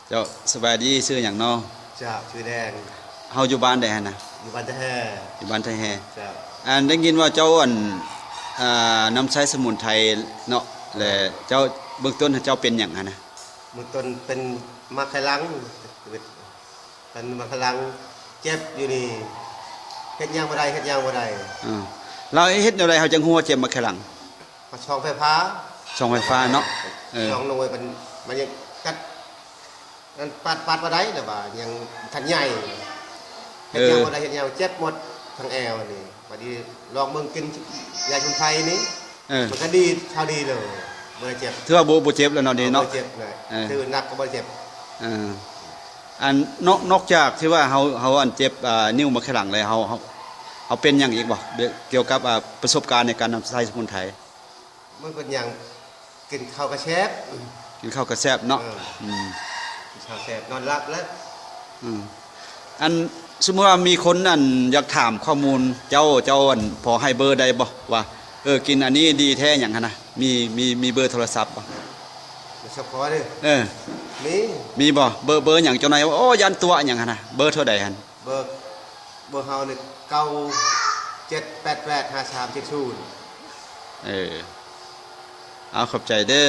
ເຈົ້າ ສະບາຍດີ ຊື່ຫຍັງເນາະ? ເຈົ້າ ຊື່ແດງ. ເຮົາຢູ່ບ້ານໃດຫັ້ນນະ? ຢູ່ບ້ານໄທແຮ່. ຢູ່ບ້ານໄທແຮ່. ເຈົ້າ. ອັນ ໄດ້ຍິນວ່າເຈົ້າ ອັນ ອ່າ ນຳໃຊ້ສະໝຸນໄພເນາະ ແລະ ເຈົ້າ ເບື້ອງຕົ້ນເຈົ້າເປັນຫຍັງຫັ້ນນະ? ເບື້ອງຕົ້ນເປັນໝາກໄຂ່ຫຼັງ ເປັນໝາກໄຂ່ຫຼັງ ເຈັບຢູ່ນີ້ ເຮັດຫຍັງບໍ່ໄດ້ ເຮັດຫຍັງບໍ່ໄດ້. ເອີ ແລ້ວເຮັດແນວໃດເຮົາຈັ່ງຮູ້ວ່າເຈັບໝາກໄຂ່ຫຼັງ? ມາຊ່ອງໄຟຟ້າ ຊ່ອງໄຟຟ້າເນາະ. ເອີ ຊ່ອງລົງໄວ້ ມັນ ມັນຍັງກັດ ນັ້ນ ປາດ ປາດບໍ່ໄດ້ ແລ້ວວ່າຍັງທັນໃຫຍ່ ເຮັດຫຍັງ ເອີ ບໍ່ໄດ້ ເຮັດຫຍັງເຈັບໝົດທັງແອວນີ້. ບັດນີ້ລອງເບິ່ງກິນຢາສະໝຸນໄພນີ້ ເອີ ມັນກໍດີ ເຊົາດີເລີຍ ບໍ່ໄດ້ເຈັບ. ຖືວ່າບໍ່ ບໍ່ເຈັບແລ້ວເນາະ ນີ້ເນາະ. ບໍ່ເຈັບເລີຍ. ເອີ ຖືໜັກກໍບໍ່ເຈັບ. ເອີ ອັນ ນອກ ນອກຈາກທີ່ວ່າເຮົາ ເຮົາ ອັນ ເຈັບ ອ່າ ນິ້ວໝາກໄຂ່ຫຼັງແລ້ວ ເຮົາ ເຮົາ ເຮົາເປັນຫຍັງອີກບໍ່? ກ່ຽວກັບ ອ່າ ປະສົບການໃນການນຳໃຊ້ສະໝຸນໄພ. ມັນເປັນຫຍັງ ກິນເຂົ້າກໍແຊບ. ກິນເຂົ້າກໍແຊບເນາະ. ເອີ ອືມ ກິນເຂົ້າແຊບ ນອນຫຼັບແລ້ວ. ອືມ ອັນ ສົມມຸດວ່າມີຄົນ ອັນ ຢາກຖາມຂໍ້ມູນເຈົ້າ ເຈົ້າ ອັນ ພໍໃຫ້ເບີໄດ້ບໍ່ ວ່າ ເອີ ກິນອັນນີ້ດີແທ້ຫຍັງຫັ້ນນະ? ມີ ມີ ມີເບີໂທລະສັບບໍ່? ໂທລະສັບຂໍເດີ. ເອີ ມີ ມີບໍ່? ເບີ ເບີຫຍັງ? ເຈົ້ານາຍວ່າ ໂອ້ ຢ້ານຕົວະຫຍັງຫັ້ນນະ? ເບີເທົ່າໃດຫັ້ນ? ເບີ ເບີເຮົານີ້ ເກົ້າເຈັດແປດແປດຫ້າສາມເຈັດສູນ. ເອີ ເອົາ ຂອບໃຈເດີ.